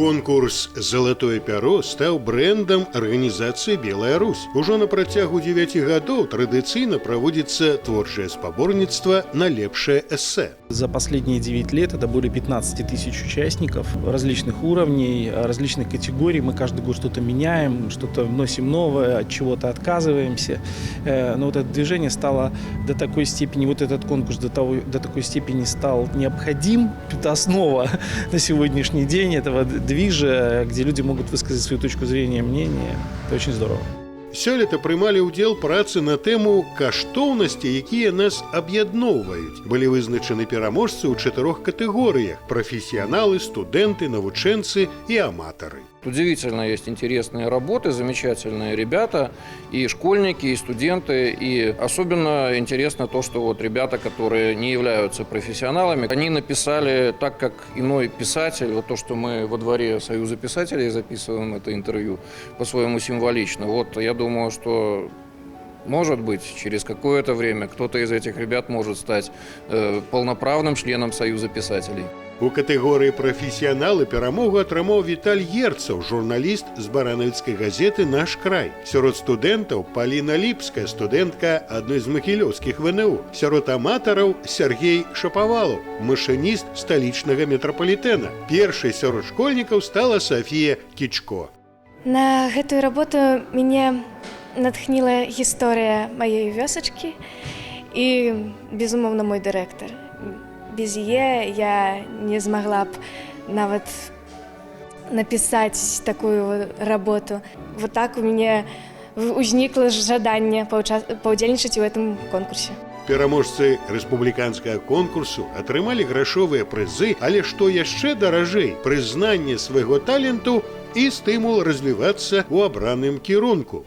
Конкурс «Залатое пяро» стаў брэндам арганізацыі «Белая Русь». Ужо на працягу 9 гадоў традыцыйна праводзіцца творчае спаборніцтва на лепшае эсэ. За последние 9 лет это более 15 тысяч участников различных уровней, различных категорий. Мы каждый год что-то меняем, что-то вносим новое, от чего-то отказываемся. Но вот это движение стало до такой степени, вот этот конкурс до такой степени стал необходим. Это основа на сегодняшний день этого движа, где люди могут высказать свою точку зрения, мнение. Это очень здорово. Сёлета прымалі ўдзел працы на тэму каштоўнасці, якія нас аб'ядноўваюць. Былі вызначаны пераможцы ў чатырох катэгорыях: прафесіяналы, студэнты, навучэнцы і аматары. Удивительно, есть интересные работы, замечательные ребята, и школьники, и студенты, и особенно интересно то, что вот ребята, которые не являются профессионалами, они написали так, как иной писатель, вот то, что мы во дворе Союза писателей записываем это интервью, по-своему символично. Вот я думаю, что, может быть, через какое-то время кто-то из этих ребят может стать полноправным членом Союза писателей. У катэгорыі прафесіяналы перамогу атрымаў Віталь Ерцаў, журналіст з баранавіцкай газеты «Наш край». Сярод студэнтаў Паліна Ліпская, студэнтка адной з магілёўскіх ВНУ. Сярод аматараў Сяргей Шапавалаў, машыніст сталічнага метрапалітэна. Першай сярод школьнікаў стала Сафія Кічко. На гэтую работу мяне натхніла гісторыя маёй вёсачкі і, безумоўна, мой дырэктар. Без яе я не змагла б нават напісаць такую работу. Вот так у мяне ўзнікла жаданне паўдзельнічаць у этом конкурсе. Пераможцы рэспубліканскага конкурсу атрымалі грашовыя прызы, але што яшчэ даражэй, прызнанне свайго таленту і стымул развівацца ў абраным кірунку.